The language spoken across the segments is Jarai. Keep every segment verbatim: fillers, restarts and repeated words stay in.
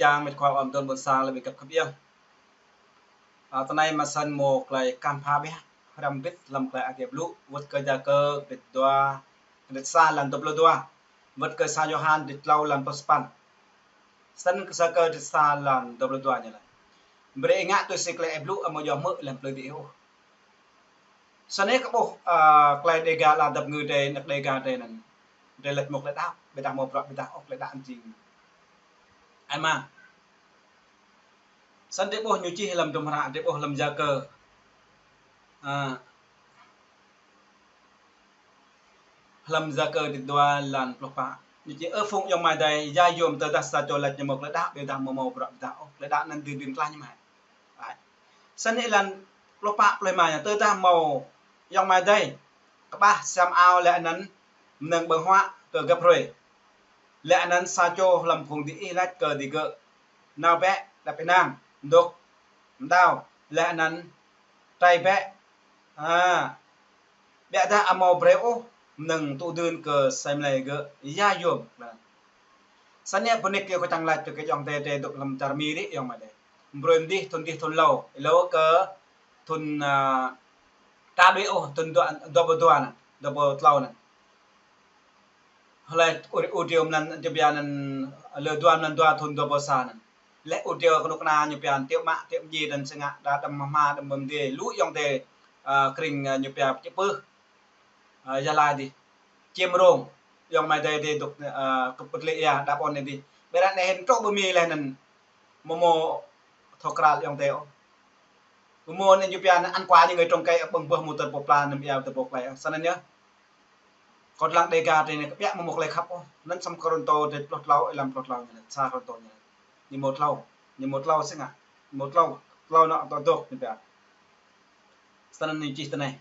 Yang mĕt khua ƀôn tơnah ƀôn sang lĕ ƀing găp khăp yơh. A, tơ anai mơ̆ săn mơ̆ tơlơi kăm pha ƀiă, hrăm bit lăm tơlơi Adai blŭ, wơ̆t kơ Yakơ kơdrêč dua, kơdrêč sa lăn dua pluh dua, wơ̆t kơ sa Yôhan kơdrêč klâo lăn pluh sapăn. Săn kơ sa Yakơ kơdrêč sa lăn dua pluh dua ñu laĭ: Brơi ih ngă tui si tơlơi Ih blŭ, amâo djơ̆ hmư̆ lăm plư diih ôh. Săn anai kơ ƀuh, a, tơlơi Dega la dăp ngư drei, anăk Dega drei anăn. Drei laĭ mơ̆ tơlơi đăo, ƀiădah mơ̆ bruă ƀiădah ôh tơlơi đăo jing ai mă. Săn drei ƀuh ñu čih lăm hdruôm hră, drei ƀuh lăm Yakơ. A, lăm Yakơ kơdrêč dua lăn pluh pă. Ñu čih: Ơ phung ayŏng amai adơi, ya yôm tơdah sa čô laĭ ñu mơ̆ tơlơi đăo, ƀiădah mơ̆ mâo bruă ƀiădah ôh, tơlơi đăo anăn dưi dưn tlaih ñu mơ̆. Ăt. Săn anai lăn pluh pă pluh êma ñu: Tơdah mâo ayŏng amai adơi kơƀah siam ao laih anăn mơnơ̆ng ƀơ̆ng huă kơ găp hruê, laih anăn sa čô hlăm phung diih laĭ kơ digơ̆: Nao bĕ, đăp ênang, dôk mđao, laih anăn trei bĕ, a, ƀiădah amâo brơi ôh mơnơ̆ng tŭ dưn kơ asei mlei gơ̆, ya yôm. Săn anai pơnik kơ kâo čang laĭ kơ ayŏng adơi drei dôk lăm čar Mi rĭ ayŏng amai adơi. Brơi mơ̆ng dih thŭn dih thŭn hlâo, hlâo kơ thŭn, a, ka đuĕ ôh thŭn dua, dua pluh dua anăn, dua pluh tlâo anăn. Hlơi ur-, ur triu mlan Etiôpia anăn, lơ dua mlan dua thŭn dua pluh sa anăn. Leh ur triu kơnuk kơna ñu pia tiŏ mă, tiŏ mdjiê anăn sơngă, đa đăm mă hma, đăm ƀơ̆ng mdê, lu ayŏng adơi, a, krĭng, a, ñu pia čih pưh, a, Gia Lai dih. Čiêm rông, ayŏng amai adơi dih dôk, a, kơ pơtlĕ ia, đa ƀôn anai dih. Ƀiădah anai hĭn truh ƀơi Mi leh anăn, mơ̆ mâo thâo krăl ayŏng adơi ôh. Mơ̆ mâo anai ñu pia anăn ăn quà những người trồng cây, ƀơ̆ng bơh mơ̆ tơl pô pla, năm ia tơl pô klei. Săn anai yơh. Kâo lăng Dega drei anai kơ ƀiă mơ̆ mâo tơlơi khăp ôh. Anăn sa Kôrantô kơdrêč pluh tlâo, êlan pluh tlâo ñu laĭ. Sa Kôrantô ñu laĭ. Ñu mâo tlâo. Ñu mâo tlâo sĭt ngă. Ñu mâo tlâo, tlâo anŏ tŏ dôk ñu pia. Săn anai ñu čih tơ anai.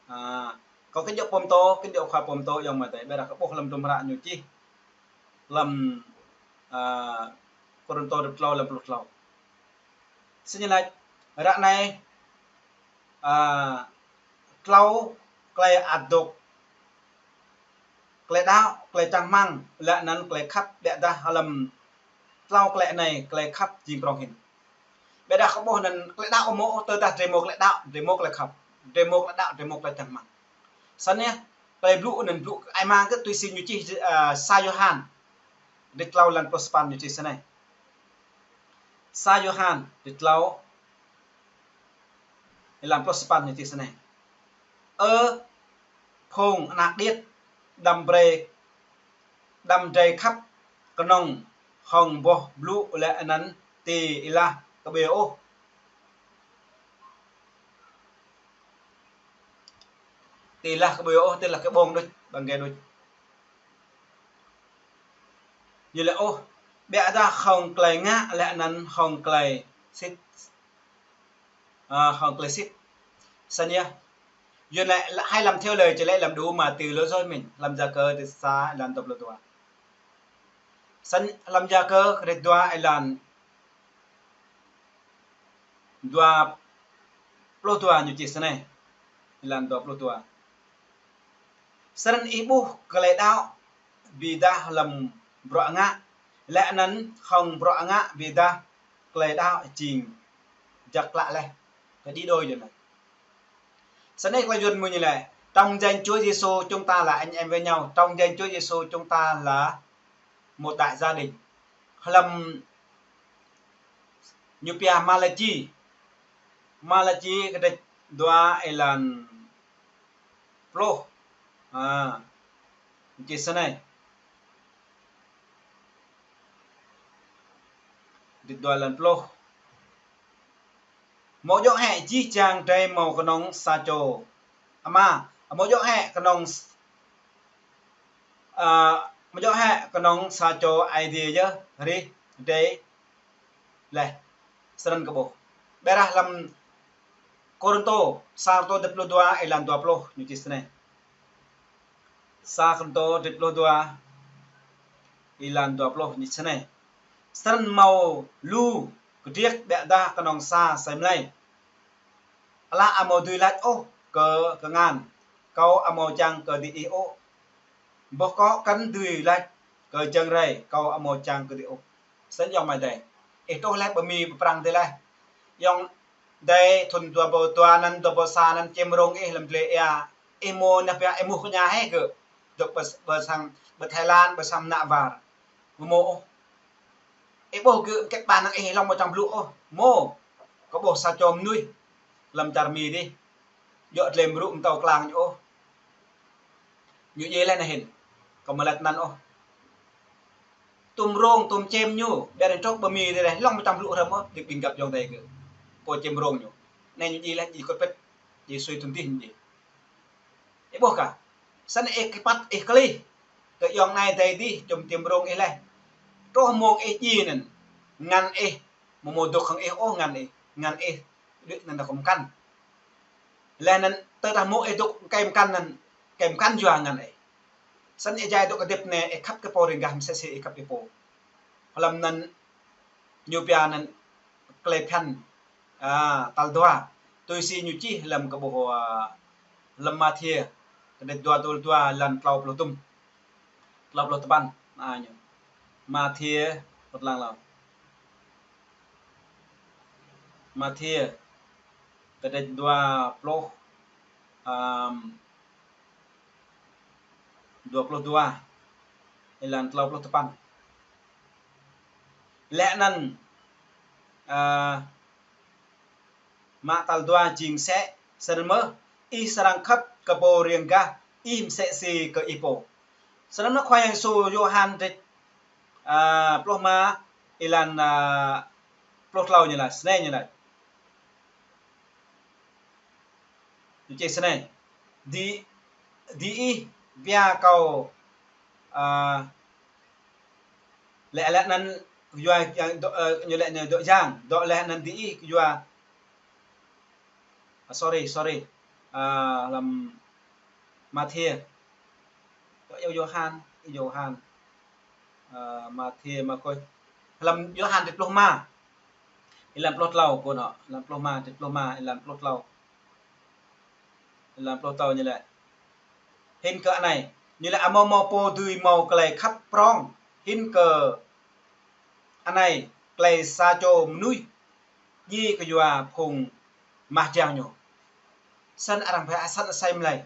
A, kâo kơ djŏ pô mtô, kơ djŏ khua pô mtô ayŏng amai adơi. Ƀiădah kơ ƀuh lăm hdruôm hră ñu čih. Lăm, a, Kôrantô kơdrêč tlâo, êlan pluh tlâo. Sĭt ñu laĭ, ră anai, a, tlâo tơlơi ăt dôk, tơlơi đăo, tơlơi čang rơmang, laih anăn tơlơi khăp, ƀiădah hlăm tlâo tơlơi anai, tơlơi khăp jing prŏng hĭn. Ƀiădah kơ ƀuh anăn tơlơi đăo mơ̆ ôh, tơdah drei mâo tơlơi đăo, drei mâo tơlơi khăp, drei mâo tơlơi đăo, drei mâo tơlơi čang rơmang. Săn anai, tơlơi blŭ anăn blŭ kơ ai mă kơ tui si ñu čih, a, sa Yôhan. Kơdrêč tlâo lăn pluh sapăn ñu čih săn anai. Sa Yôhan, kơdrêč tlâo, lăn pluh sapăn ñu čih săn anai. Ơ phung ană điêt, đăm brơi, đăm drei khăp kơnơ̆ng hŏng boh blŭ laih anăn ti ilah kơ ƀiă ôh. Ti ilah kơ ƀiă ôh, ti ilah kơ ƀơ̆ng đôč, ƀăng gai đôč. Ñu laĭ ôh, ƀiădah hŏng tơlơi ngă laih anăn hŏng tơlơi sĭt. A, hŏng tơlơi sĭt. Săn yơh. Yua anai, hai lăm thiêu lơi, či laĭ lăm đu mă tui lŏ yơh mơ̆n, lăm Yakơ kơdrêč sa, êlan dua pluh dua. Săn lăm Yakơ kơdrêč dua, êlan dua pluh dua ñu čih săn anai. Êlan dua pluh dua. Srăng ih ƀuh tơlơi đăo ƀiădah hlăm bruă ngă, laih anăn hŏng bruă ngă ƀiădah tơlơi đăo jing jak klă laih. Kơ đi đôi yơh anai. Săn anai tơlơi Yuan mơ̆ ñu laĭ, trong danh Chúa Giêsu chúng ta là anh em với nhau. Trong danh Chúa Giêsu chúng ta là một đại gia đình. Hlăm ñu pia Malachi. Malachi kơdrêč dua êlan pluh. A, čih săn anai. Kơdrêč dua êlan pluh. Mơ̆ djơ̆ hĕ jih jang drei mâo kơnơ̆ng sa čô Ama, mơ̆ djơ̆ hĕ kơnơ̆ng s-, a, mơ̆ djơ̆ hĕ kơnơ̆ng sa čô Aê Diê yơh rĭh drei laih. Srăng kơ ƀuh. Ƀiădah hlăm Kôrantô, sa Kôrantô kơdrêč pluh dua êlan dua pluh ñu čih săn anai. Sa Kôrantô kơdrêč pluh dua êlan dua pluh ñu čih săn anai. Srăng mâo lu kơdriêk ƀiădah kơnơ̆ng sa asei mlei. Ala amâo dưi laĭ ôh kơ kngan, kâo amâo čang kơ diih ôh. Boh kŏ kăn dưi laĭ kơ jơ̆ng rei, kâo amâo čang kơ diih ôh. Săn yơh amai adơi. Ih truh laih ƀơi Mi ƀơi Prang tih laih. Yŏng dai thun dua rơbâo dua anŭn, dua rơbâo sa anŭn čem rông ih lăm glai ia. Ih mơ̆ nao pia ih mŭt kơ ñu hĭ gơ̆. Dŏ ƀơi, ƀơi sang, ƀơi Thái Lan, ƀơi sang mơnă war. Mơ̆ mơ̆ ôh. Ih ƀuh gơ̆ kĕt ƀah năng ih hlŏng ƀu čang blŭ ôh. Mơ̆. Kơ ƀuh sa čô mơnuih lăm čar Mi dih. Djơ̆ glai mrŭ mơtâo klang ñu ôh. Ñu djai laih anai hĭn. Kơ mơlĕt anŭn ôh. Tum rông, tum čem ñu, ƀiă rơntrŏk ƀơi Mi dih laih, hlŏng ƀu čang blŭ hrŏm ôh, dĭk ƀing găp yŏng dai gơ̆. Pô čem rông ñu. Anai ñu djai laih, djai kơt pĭt, djai sui thun dih ñu djai. Ih ƀuh kah. Snăn ih kơpăt, ih klih. Kơ yŏng anai dai dih, čum čem rông ih laih. Truh mông ih djai anŭn. Ngăn ih, mơ̆ mơ̆ dŏ hăng ih ôh ngăn ih. Ngăn ih, đuaĭ anŭn đa kơ mkăn. Laih anŭn tơdah mơ̆ ih dŏ kơ mkăn anŭn, kơ mkăn yua ngăn ih. Snăn ih jai dŏ kơdip anai, ih khăp kơ pô riêng gah msĕ si ih khăp kơ pô. Hlăm anŭn ñu pia anŭn klei phiăn, a, tal dua. Tui si ñu čih hlăm kơ ƀuh, a, hlăm Mathiơ, kơdrêč dua, tal dua, lan klâo pluh dŭm. Klâo pluh tơpăn, a, ñu. Mathiơ, pơtlang lăng. Mathiơ, kơdrêč dua pluh, ăm, dua pluh dua, êlan klâo pluh tơpăn. Laih anŭn, a, mă tal dua jing msĕ, snăn mơh, ih srăng khăp kơ pô riêng gah ih msĕ si kơ ih pô. Snăn mơh Khua Yang Yêsu Yôhan kơdrêč, a, pluh rơma, êlan, a, pluh klâo ñu laĭ, snei ñu laĭ. Ñu čih snei. Di, diih pia kâo, a, laih, laih anŭn yua, a, dŏ, a, ñu laĭ anai dŏ yang, dŏ laih anŭn diih yua. A, sorry, sorry. A, hlăm Mathiơ. Dŏ Yôhan, Yôhan. A, Mathiơ, Markôs. Hlăm Yôhan kơdrêč pluh rơma. Êlan pluh klâo, kơ anŭn. Êlan pluh rơma, kơdrêč pluh rơma, êlan pluh klâo. Êlan pluh klâo ñu laĭ. Hĭn kơ anai, ñu laĭ amâo mâo pô dưi mâo klei khăp prŏng. Hĭn kơ anai, klei sa čô mơnuih djai kơ yua phung mah jiăng ñu. Snăn arăng pơhiăp asăn asei mlei.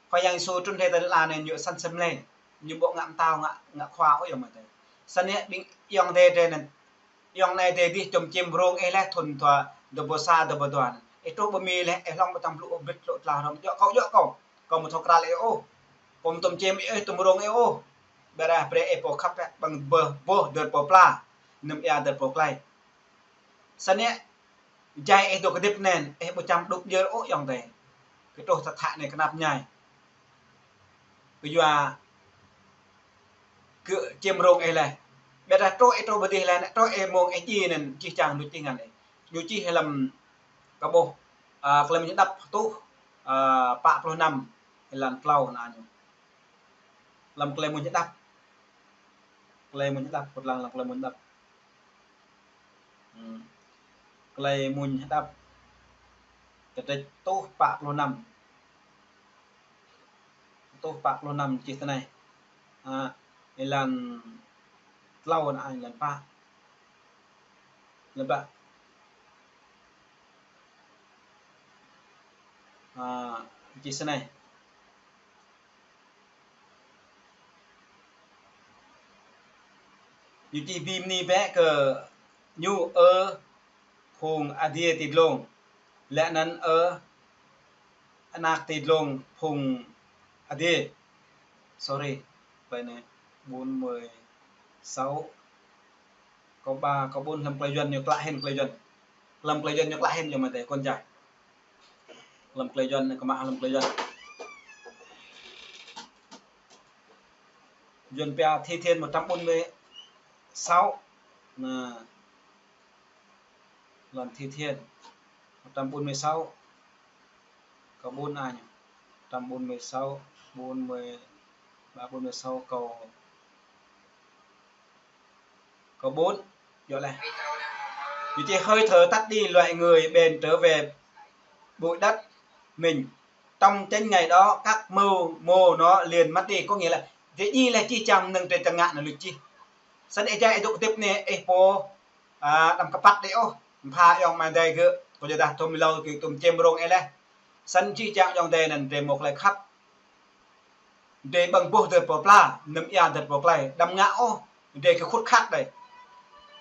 Khua Yang Yêsu trŭn hĭ tơlơi anŭn ñu asăn asei mlei. Ñu ƀu ngă mtao, ngă, ngă khua ôh yŏng amai adơi. Snăn yơh ƀing yŏng adơi drei anŭn. Yŏng anai adơi dih čum čem rông ih laih thun dua, dua rơbâo sa, dua rơbâo dua anŭn. Ih truh ƀơi Mi laih, ih hlŏng ƀu čang blŭ ôh, bĭt hlŏ tla hrŏm. Djơ̆ kâo, djơ̆ kâo. Kâo mơ̆ thâo krăl ih ôh. Kâo mơ̆ tum čem ih, tum rông ih ôh. Ƀiădah brei ih pô khăp hĕ, ƀơ̆ng bơh, bơh dơ̆r pô pla. Nơm ia dơ̆r pô klei. Snăn yơh, jai ih dŏ kơdip anŭn, ih ƀu čang đup djơ̆ ôh yŏng adơi. Kơ truh tơthă anai kơnap mơñai. Kơ yua kơ čem rông ih laih. Ƀiădah truh ih truh ƀơi dih laih, truh ih mông ih djai anŭn, čih čang ñu čih ngăn ih. Ñu čih hlăm kơ ƀuh, a, Klei Mmuñ Hơđăp tuh, a, pă pluh năm, êlan klâo anŭn ñu. Hlăm Klei Mmuñ Hơđăp. Klei Mmuñ Hơđăp, pơtlang hlăm Klei Mmuñ Hơđăp. Hmm. Klei Mmuñ Hơđăp. Kơdrêč tuh pă pluh năm. Tuh pă pluh năm čih tui anai. A, êlan klâo anŭn, êlan pă. Êlan pă. A, čih tui anai. Ñu čih bi mni bĕ kơ ñu, ơ phung adiê ti dlông. Laih anŭn ơ anak ti dlông phung adiê. Sorry, bài này bốn mươi sáu. Câu ba, câu bốn hlăm Klei Yuăn ñu klă hĭn Klei Yuăn. Hlăm Klei Yuăn ñu klă hĭn yŏng amai adơi, kơ jai. Hlăm Klei Yuăn, kơ mă hlăm Klei Yuăn. Yuăn pia Thi Thiên một trăm bốn mươi sáu. Anŭn. Hlăm Thi Thiên một trăm bốn mươi sáu. Câu bốn a nhỉ? Một trăm bốn mươi sáu, bốn mươi ba, bốn mươi sáu câu. Câu bốn, djơ̆ laih. Ñu čih hơi thở tắt đi, loài người bèn trở về bụi đất mình. Trong chớng ngày đó, các mưu mô nó liền mất đi. Có nghĩa là, djơ̆ laih čih čang mơnơ̆ng drei tơngă anŭn lui čih. Snăn ih jai ih dŏ kơdip anai, ih pô a, đăm kơpăt đơi ôh, pha ayŏng amai adơi gơ̆, kơ yua dah tơm lâo kơ tơm čem rông ih laih. Săn čih čang ayŏng adơi anŭn drơi mơ̆ tơlơi khăp. Drơi ƀơ̆ng boh dơ̆t pô pla, nơm ia dơ̆t pô klai, đăm ngă ôh, drơi kơ khut khăt đơi.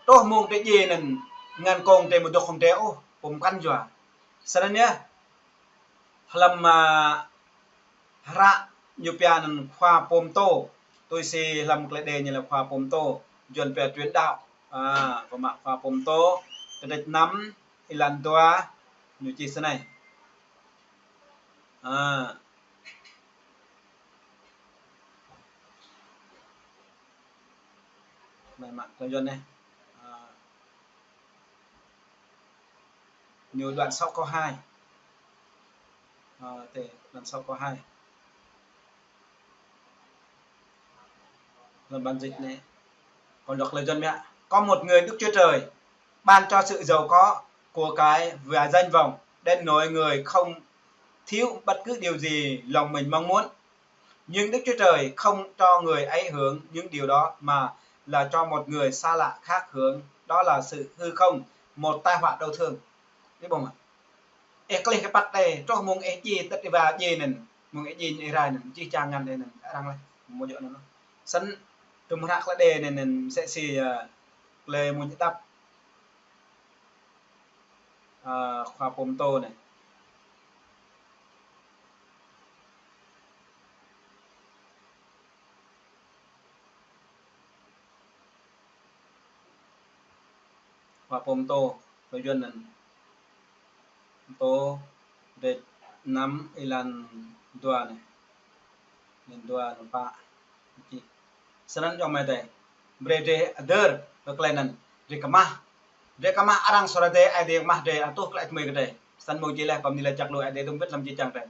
Truh mông drơi djai anŭn, ngăn kông drơi mơ̆ dŏ hăng drơi ôh, pơm kăn yua. Săn anŭn yơh, hlăm, a, hră ñu pia anŭn khua pôm tô. Tui si hlăm tơlơi đe ñu lĕ khua pôm tô. Yuan pia truyền đạo. A, kơ mă khua pôm tô. Kơdrêč năm, êlan dua, ñu čih snei. A. Mă tơlơi Yuan anai. A. Ñu đoạn sáu câu hai. Ờ, thế, đoạn sáu câu hai. Là bản dịch này. Còn đọc lời Yuan mẹ. Có một người Đức Chúa Trời ban cho sự giàu có, của cải và danh vọng, đến nỗi người không thiếu bất cứ điều gì lòng mình mong muốn. Nhưng Đức Chúa Trời không cho người ấy hưởng những điều đó mà là cho một người xa lạ khác hưởng. Đó là sự hư không, một tai họa đau thương. Ih ƀuh mơ̆? Ih klih kơpăt đơi, truh mông ih djai tơ̆t ih ba djai anŭn, mông ih djai ih rai anŭn, čih čang ngăn đơi anŭn, arăng laih, mơ̆ djơ̆ anŭn. Săn tơm hră tơlơi đe anŭn, anŭn mơsĕ si, a, tơlơi mơ̆ ñu đăp, a, khua pôm tô anai. Khua pôm tô, tơlơi Yuan anŭn. Tô, kơdrêč năm, êlan dua anai. Êlan dua, êlan pă. Čih. Săn anŭn ayŏng amai adơi. Brơi drơi hơdơr kơ tơlơi anŭn. Drơi kơmah. Drơi kơmah arăng sua rai Ơi Adai kơmah drơi atuh tơlơi tơmơi kơ drơi. Săn mơ̆ či laih pơm ni laih čăk lu Ơi Adai dŏ wơ̆t hlăm čih čang drơi.